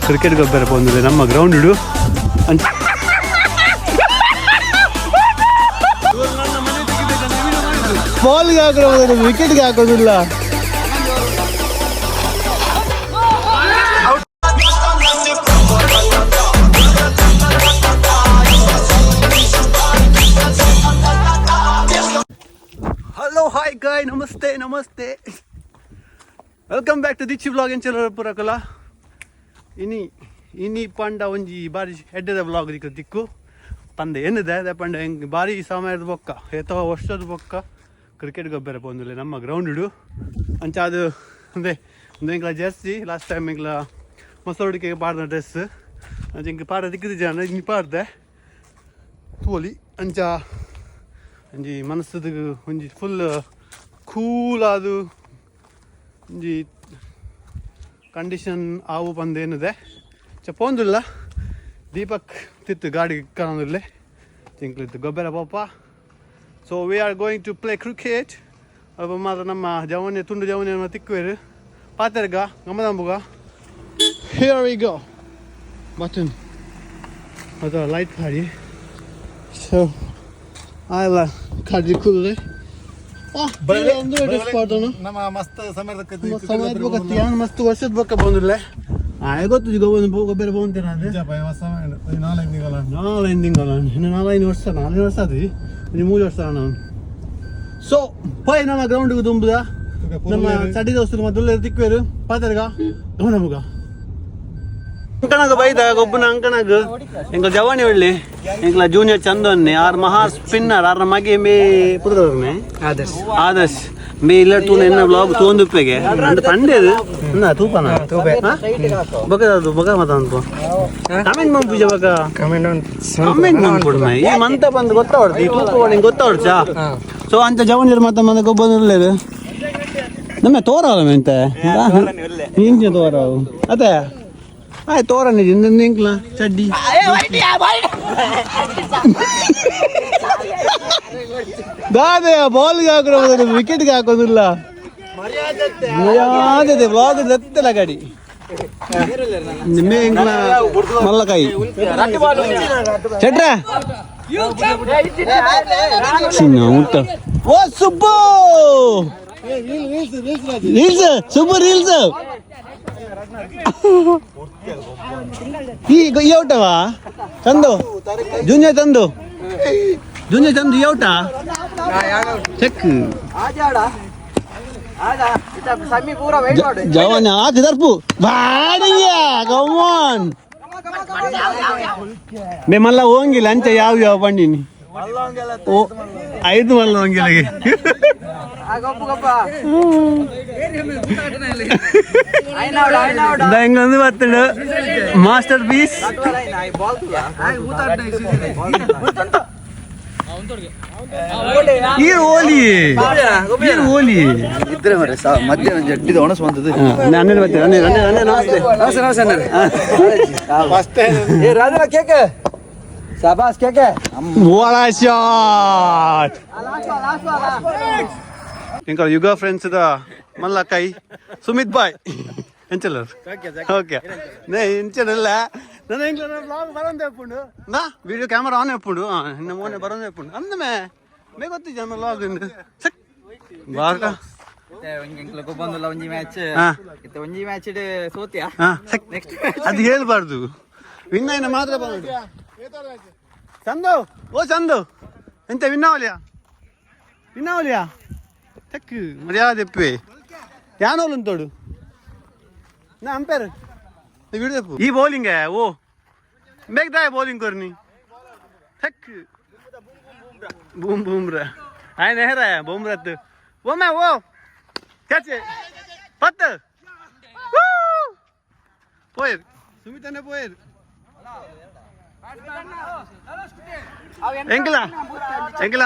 Cricket ಗೊಬ್ಬರ ಪೋಂದಿದೆ ನಮ್ಮ ground ಇಡು ಅಂಚ. ಬಾಲ್ಗೆ ಹಾಕೋದು, ವಿಕೆಟ್ಗೆ ಹಾಕೋದಿಲ್ಲ. ಹಲೋ, ಹಾಯ್ ಗಾಯ್, ನಮಸ್ತೆ ನಮಸ್ತೆ. Welcome back to Dichi vlog. ಎಂಚಲ ಪುರಕಲ? ಇನಿ ಇನಿ ಪಂಡ ಒಂಜಿ ಬಾರಿ ಎಡ್ಡೆದ ವ್ಲಾಗ್ ದಿಕ್ಕು ದಿಕ್ಕು ಪಂದೆ ಏನಿದೆ ಅದೇ ಪಂಡ ಹೆಂಗ್ ಬಾರಿ ಸಮಯದ ಬೊಕ್ಕ, ಏತೋ ವರ್ಷದ ಬೊಕ್ಕ ಕ್ರಿಕೆಟ್ ಗೊಬ್ಬರ ಪೋಂದುಲ್ಲೆ ನಮ್ಮ ಗ್ರೌಂಡ್ ಇಡು. ಅಂಚ ಅದು ಅಂದೆ ಒಂದು ಎಂಕ್ಲ ಜರ್ಸಿ, ಲಾಸ್ಟ್ ಟೈಮ್ ಎಂಕ್ಲ ಮೊಸರುಡಿಕೆ ಪಾಡ್ದ ಡ್ರೆಸ್. ಅಂಚ ಇಂಕ್ ಪಾಡ ದಿಕ್ಕದ ಜನ ಇನಿ ಪಾಡ್ದೆ ತೋಲಿ. ಅಂಚ ಒಂಜಿ ಮನಸ್ಸದ ಒಂಜಿ ಫುಲ್ ಕೂಲ್ ಅದು ಒಂಜಿ ಕಂಡೀಷನ್ ಆವು ಪಂದೇನಿದೆ ಚ ಪೋಂದುಲ್ಲ. ದೀಪಕ್ ತಿತ್ತು ಗಾಡಿ ಕಾಣೋದಿಲ್ಲ ತಿಂಕ್ಲಿತ್ತು ಗೊಬ್ಬರ ಪಾಪ. So we are going to play cricket. ಅಲ್ಪ ಮಾತ್ರ ನಮ್ಮ ಜವನೆ ತುಂಡು ಜವನೆ ತಿಕ್ಕುವೇರು ಪಾತೆರ್ಗ ಗಮದಂಬುಗ. Here we go. Button ಅದು ಲೈಟ್ ಗಾಡಿ. ಸೊ ಆಯಲ್ಲ ಕಡ್ಲಿ ಕುಲ್ಲೆ. ನಮ್ಮ ಮಸ್ತ್ ಸಮಯದ ಸಮಯದ ಬೊಕ್ಕ ಯಾನ್ ಮಸ್ತ್ ವರ್ಷದ ಬೊಕ್ಕ ಬಂದಿಲ್ಲ ಆಯ್ ಗೊತ್ತು ಗೊಬ್ಬರ ಗೊಬ್ಬರ ಬಂತೇನೆ ಅದೇ. ನಾಲ್ಕು ತಿಂಗಳ. ನಾಲ್ಕೈದು ತಿಂಗಳ, ಇನ್ನು ನಾಲ್ಕೈದು ವರ್ಷ, 4 ವರ್ಷ ಅದು, ಇನ್ನು 3 ವರ್ಷ ನಾನು. ಸೊ ಪೋಯ್ ನಮ್ಮ ಗ್ರೌಂಡ್ಗೆ ತುಂಬುದ ನಮ್ಮ ಚಡ್ಡಿ ದೋಸ್ತರು ಮೊದಲು ತಿಕ್ವೇರು ಪಾತೆರ್ಗ ನಮಗ ಅಂಕಣಗ ಬೈದ ಗೊಬ್ಬನ ಅಂಕಣಗ. ಎಂಕ್ಲ ಜವಾನಿ ಒಳ್ಳೆ, ಎಂಕ್ಲ ಜೂನಿಯರ್ ಚಂದನ್ನೆ ಆರ್ ಮಹಾ ಸ್ಪಿನ್ನರ್. ಆರ್ನ ಮಗೆ ಮೇ ಪುರದವ್ರನೆ ಆದರ್ಶ್. ಆದರ್ಶ್ ಮೇ ಇಲ್ಲ ತೂನ ಎನ್ನ ಬ್ಲಾಗ್ ತೋಂದುಪ್ಪೆಗೆ ಅಂದ್ ಪಂಡೇದು ಅಂದ ತೂಪನ ಬೊಕ ಅದು ಬೊಕ ಮತ ಅನ್ಕೋ ಕಮೆಂಟ್ ಮನ್ಪುಜ ಬೊಕ. ಕಮೆಂಟ್. ಕಮೆಂಟ್ ಮನ್ಪುಡು ಮೈ ಈ ಮಂತ ಬಂದು ಗೊತ್ತಾವಡ್ದು, ಈ ತೂಪ ನಿಂಗೆ ಗೊತ್ತಾವಡ್ಚಾ. ಸೊ ಅಂಚ ಜವನಿಯರ್ ಮತ್ತ ಮಂದ ಗೊಬ್ಬ ನಮ್ಮ ತೋರಲ್ಲ ಮೆಂತೆ ಇಂಚ ತೋರವು ಅದೇ ಆಯ್ ತೋರ ನಿಂಕ್ಲ ಚಡ್ಡಿ ದಾದೆ ಬಾಲ್ಗೆ ಹಾಕೋದು, ವಿಕೆಟ್ಗೆ ಹಾಕೋದಿಲ್ಲ. ಮರ್ಯಾದೆ ಬ್ಲಾಗ್ ದತ್ತಲ ಗಾಡಿ ನಿಮ್ಮೆ ಎಂಕ್ಲ ಮಲ್ಲಕಾಯಿ ಚಟ್ರ ಚಿನ್ನ ಊಟ. ಓ ಸುಬ್ಬು, ರೀಲ್ಸ್, ಸುಬ್ಬು ರೀಲ್ಸ್. ಈ ಈ ಔಟವಾ ಚಂದು, ಜೂನಿಯರ್ ಚಂದು, ಜೂನಿಯರ್ ಚಂದು, ಈ ಔಟಾ ಚೆಕ್. ಜವಾನ ಹಾಕಿ ದರ್ಪು ಬಾಡಿಯ ಕಮಾನ್ ಮೇ ಮಲ್ಲ ಹೋಗಿಲ್ಲ. ಅಂಚ ಯಾವ ಯಾವ ಬಂಡಿನಿ ಓ ಐದು ಮಲ್ಲ ಹೋಗಿಲ್ಲ. ಹೆಂಗಂದು ಬರ್ತಡ ಮಾಸ್ಟರ್ ಪೀಸ್. ಈ ಓಲಿ ಈ ಓಲಿ. ಇದ್ರೆ ಮರೆ ಮಧ್ಯಾಹ್ನ ಜಡ್ಡಿದ ಒಣಸು ಬಂದದ್ದು. ಅಣ್ಣನ ಬರ್ತೀರ? ಅಣ್ಣ ಅಣ್ಣ ಅಣ್ಣ, ನಮಸ್ತೆ. ನಮಸ್ತೆ ನಮಸ್ತೆ ಅಣ್ಣ. ಏ ರಾಜನ ಕೇಕೆ ಶಾಬಾಸ್ ಕೇಕೆ. What a shot! ఇంకా ಯುಗ ಫ್ರೆಂಡ್ಸ್ the ಮಲ್ಲ ಕೈ ಸುಮಿತ್ ಬಾಯ್ ಎಂಚಲ್ಲ? ಓಕೆ ನೇ ಇಂಚನಲ್ಲ ನನ್ನ ಇಂಗ್ಲ ಬ್ಲಾಗ್ ಬರೋಂದೆ ಎಪ್ಪುಂಡು ನಾ ವಿಡಿಯೋ ಕ್ಯಾಮರಾ ಆನ್ ಎಪ್ಪುಂಡು ಇನ್ನು ಮೋನೆ ಬರೋಂದೆ ಎಪ್ಪುಂಡು ಅಂದಮೇ ಮೇ ಗೊತ್ತಿಜ್ಜ ನಮ್ಮ ವ್ಲಾಗ್ ಸಕ್ ಬಾರ್ಕ. ಗೊಬ್ಬೊಂದುಲ್ಲ ಒಂಜಿ ಮ್ಯಾಚ್. ಇತ್ತೆ ಒಂಜಿ ಮ್ಯಾಚ್ ಸೋತಿಯಾ. ಸಕ್ ಅದು ಹೇಳ್ಬಾರ್ದು, ವಿನ್ అయిన ಮಾತ್ರ ಬಂದು. ಚಂದು, ಓ ಚಂದು, ಎಂತ ವಿನ್ ಅವಲಿಯಾ? ವಿನ್ ಅವಲಿಯಾ? ತೆಕ್ ಮರ್ಯಾದೆ ಎಪ್ಪೆ ಯಾನೋಲು ತೋಡು ನಾ ಅಂಪೇರ್ ವಿಡಿಯೋ ಈ ಬೌಲಿಂಗ್ ಓ ಬೇಗ ಬೌಲಿಂಗ್ ಕೊರ್ನಿ ಥಕ್ ಬೂಮ್ ಬೂಮ್ರ ಆಯ್ ನೆಹರ ಬೂಮ್ರತ್ ಓಮೆ ಓ ಕ್ಯಾಚ್ ಪತ್ತು ಪೋಯರ್ ಸುಮಿತನೆ ಪೋಯರ್. ಎಂಕ್ಲ ಎಂಕ್ಲ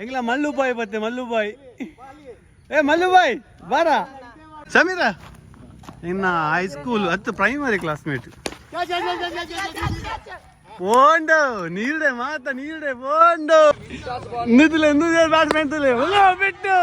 ಎಂಕ್ಲ ಮಲ್ಲು ಬಾಯ್ ಬತ್ತೆ ಮಲ್ಲು ಬಾಯ್. ಏ ಮಲ್ಲು ಬಾಯ್ ಬಾರ. ಸಮೀರ ಇನ್ನ ಹೈಸ್ಕೂಲ್ ಹತ್ತು ಪ್ರೈಮರಿ ಕ್ಲಾಸ್ಮೇಟ್. ಪೋಂಡು ನೀಲ್ಡೆ ಮಾತ ನೀಲ್ಡೆ ಪೋಂಡು ನಿದ್ಲೆ ನಿದ್ಲೆ ಬ್ಯಾಟ್ಸ್ಮನ್ ತುಲೆ ಬಿಟ್ಟು.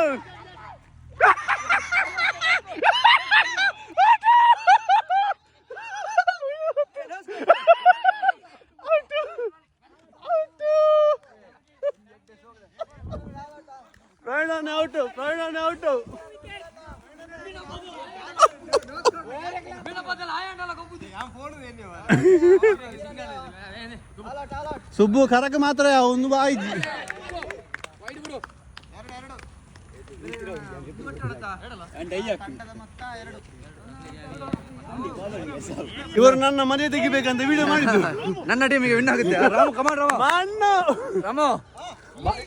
ಸುಬ್ಬು ಕರಕ ಮಾತ್ರ ಒಂದು ಬಾಯಿಜಿ. ಇವರು ನನ್ನ ಮನೆ ತೆಗಿಬೇಕಂತ ವಿಡಿಯೋ ಮಾಡಿದ್ದು. ನನ್ನ ಟೀಮಿಗೆ ವಿನ್ ಆಗುತ್ತೆ. ರಾಮು ಕಮಾನ್ ರಾಮ. ಮಣ್ಣು. ರಾಮು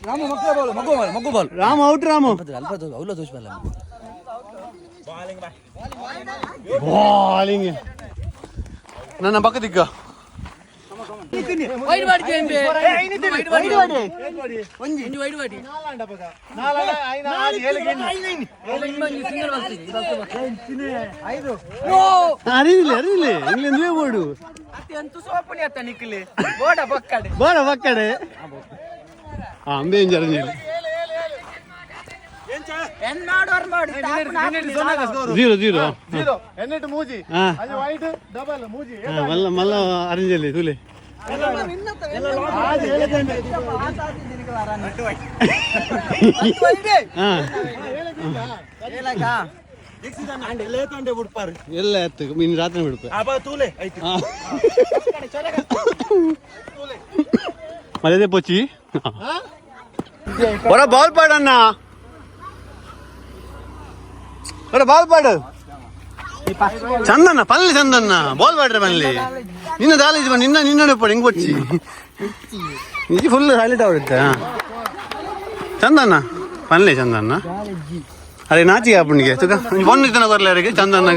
ರಾಮು ಮಕ್ಕಳ ಬಾಲ್, ಮಗು ಬಾಲ್, ಮಗು ಬಾಲ್. ರಾಮ ಔಟ್ ರಾಮು. ಅಲ್ಪ ಅವಲ ದೋಷ ಬಲ್ಲ. ಬಾಲಿಂಗ್ ನನ್ನ ಪಕ್ಕದಿಕ್ಕ. ಅರಿವಿಲ್ಲ ಅರಿವಿಲ್ಲ ಇಲ್ಲಿ ನೀವೇ ಬೋಡು ಬೋಡ ಪಕ್ಕಡೆ. ಅಂಬೆ ಇಂಜರ್ 0 0 0 ಎನ್ನೆಟ್ಟು ಮೂಜಿ. ಹಾ. ಅದು ವೈಟ್ ಡಬಲ್ ಮೂಜಿ. ಮಲ್ಲ ಮಲ್ಲ ಅರಿಂಜಲ್ಲಿ ತುಲೆ. ಹಾ ಎಲ್ಲ ಎತ್ತು ಇನ್ನು ರಾತ್ರಿ ಬಿಡ್ಪ. ಮದೇ ಪೋಚಿ ಒರ ಬಾಲ್ ಪಾಡಣ್ಣ, ಒರ ಬಾಲ್ ಪಾಡು. ಚಂದಣ್ಣ ಪಲ್ಲಿ ಚಂದಣ್ಣ ಬಾಲ್ ಪಾಡ್ರೆ ಪಲ್ಲಿ. ನಿನ್ನ ದಾಲೇಜ್ ಬಾ, ನಿನ್ನ ನಿನ್ನ ಪಡಿ ಹಿಂಗ್ ಬಚ್ಚಿ ಇದು ಫುಲ್ ಹೈಲೈಟ್ ಆಗುತ್ತೆ. ಚಂದಣ್ಣ ಪನ್ಲೆ ಚಂದಣ್ಣ. ಅರೆ ನಾಚಿಗೆ ಆಪುಣಿಗೆ ತುಕ ಪೊನ್ನು ಇತ್ತನ ಕೊರ್ಲೆ ಅವರಿಗೆ ಚಂದಣ್ಣ.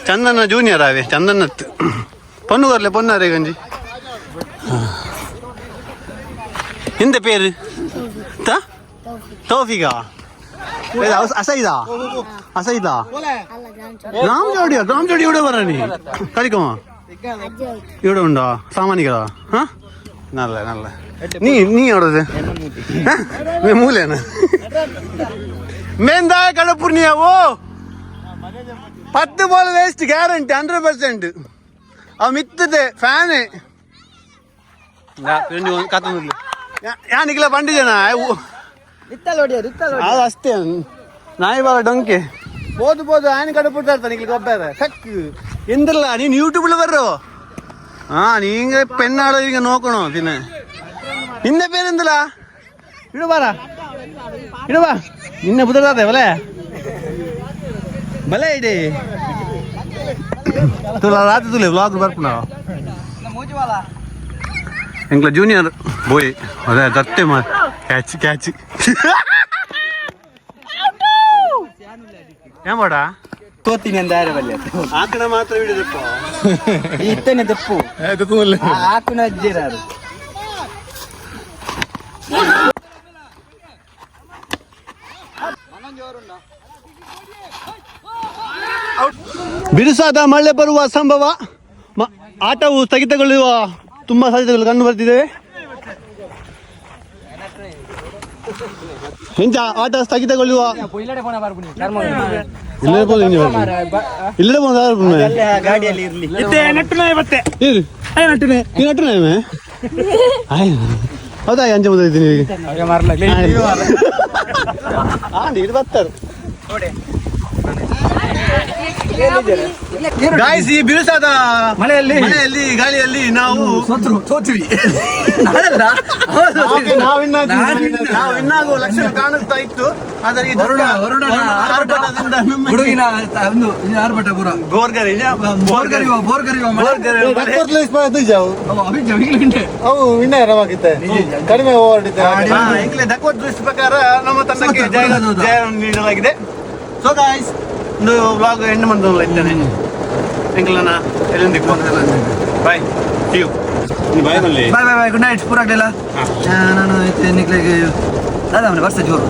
ಚಂದಣ್ಣ ಜೂನಿಯರ್ ಆವೆ ಚಂದಣ್ಣತ್ತು ಪೊನ್ನು ಕೊರ್ಲೆ ಪೊನ್ನು ಅರೆ ಗಂಜಿ. ಎಂತ പേര്? ತೌಫಿಕಾ. ಅಸೈದಾ ಅಸೈದಾ ಗ್ರಾಮ ಜೋಡಿ, ಗ್ರಾಮ ಜೋಡಿ ഇവിടെ പറ. കളിക്കുമോ? ഇവിടെ ഉണ്ടോ സാമാനികതാ? ആ നല്ല നല്ല. നീ നീ എവിടെ? മൂലയാണ് ಮೇಂದ ಕಡಪುರ್ನಿಯಾವು. 10 ಬಾಲ್ ವೇಸ್ಟ್ ಗ್ಯಾರಂಟಿ 100%. ಅವ ಮಿತ್ತದೆ ಫ್ಯಾನ್ ಯಾನಿಗಿಲ್ಲ ಬಂಡಿಜನ ಅದು ಅಷ್ಟೇ. ನಾಯಿ ಬಾಲ ಡೊಂಕೆ ಬೋದು ಬೋದು ಆಯನ ಕಡಪುಡ್ತಾ ಇರ್ತಾನೆ ಇಲ್ಲಿ ಗೊಬ್ಬರ ಸಕ್ ಎಂದಿಲ್ಲ. ನೀನು ಯೂಟ್ಯೂಬ್ ಬರ್ರೋ. ಹಾ ನೀಂಗ ಪೆನ್ನಾಡೋ ಈಗ ನೋಕೋಣ ತಿನ್ನ. ನಿನ್ನ പേരെന്തല്ല? ಇಡು ಬಾರ ಇಡು ಬಾ. ನಿನ್ನೆ ಬುದ್ರದಾದೆ ಬಲೆ ಬಲೆ ಇಡಿ ತುಲ ರಾತ್ರಿ ತುಲೆ ವ್ಲಾಗ್ ಬರ್ಪುನ ಎಂಕ್ಲ ಜೂನಿಯರ್ ಬೋಯ್ ಅದೇ ದತ್ತೆ ಮಾ ಕ್ಯಾಚ್ ಕ್ಯಾಚ್ ಏನ್ ಮಾಡ ತೋತೀನಿ ಅಂದ ಬಲ್ಲೆ. ಆಕಣ ಮಾತ್ರ ಹಿಡಿದಪ್ಪ. ಇತ್ತನೆ ತೆಪ್ಪು ಹಾಕುನ ಅಜ್ಜಿರಾರು. ಬಿರುಸಾದ ಮಳೆ ಬರುವ ಸಂಭವ. ಆಟವು ಸ್ಥಗಿತಗೊಳ್ಳುವ ತುಂಬಾ ಸಾಧ್ಯತೆಗಳು ಕಂಡು ಬರ್ತಿದೆ. ಎಂಚ ಆಟ ಸ್ಥಗಿತಗೊಳ್ಳುವ ಇಲ್ಲೇ ಪೋದು ಇಲ್ಲೇ ಪೋದು. ಗಾಡಿಯಲ್ಲಿ ಇರ್ಲಿ. ನಟ್ಟು ಹೌದಾ? ಅಂಚೆ ಮುಂದೆ ಇದ್ದೀನಿ ಈಗ. ಇದು ಬರ್ತಾರೆ ಗಾಯ್ಸ್. ಈ ಬಿರುಸಾದ ಮಳೆಯಲ್ಲಿ ಮಳೆಯಲ್ಲಿ ಗಾಳಿಯಲ್ಲಿ ನಾವು ಸೋತ್ವಿ. ನಾವು ಇನ್ನಾಗುವ ಲಕ್ಷಣ ಕಾಣಿಸ್ತಾ ಇತ್ತು. ಆದರೆ ಈ ವರುಣ ವರುಣನ ಆರ್ಭಟದಿಂದ ನಮ್ಮ ಹುಡುಗಿನ ಒಂದು ಆರ್ಭಟ ಪೂರ. ಬೋರ್ಗರಿ ಬೋರ್ಗರಿವ ಬೋರ್ಗರಿವ ಅವು ವಿನ್ನರ್ ಆಗಿತ್ತೆ, ಕಡಿಮೆ ಓವರ್. ಡಕ್ವರ್ತ್ ದೃಷ್ಟಿ ಪ್ರಕಾರ ನಮ್ಮ ತಂಡಕ್ಕೆ ಜಯ ಜಯ ನೀಡಲಾಗಿದೆ. ಸೊ ಗಾಯ್ಸ್, ಒಂದು ವ್ಲಾಗ್ ಎಂಡ್ ಮಾಡ್ದಲ್ಲ ಇದ್ದಾನೆ. ಎಂಕ್ಲನ ಎಲ್ಲಿಂದ ಬಾಯ್ you bye ಮಲ್ಲಿ. Bye bye bye, good night. ಪೂರ ಆಗ್ಲಿಲ್ಲ ನಾನು ನಿಕ್ಲೆಗೆ ದಾದಾ ವರ್ಷ ಜೋರು.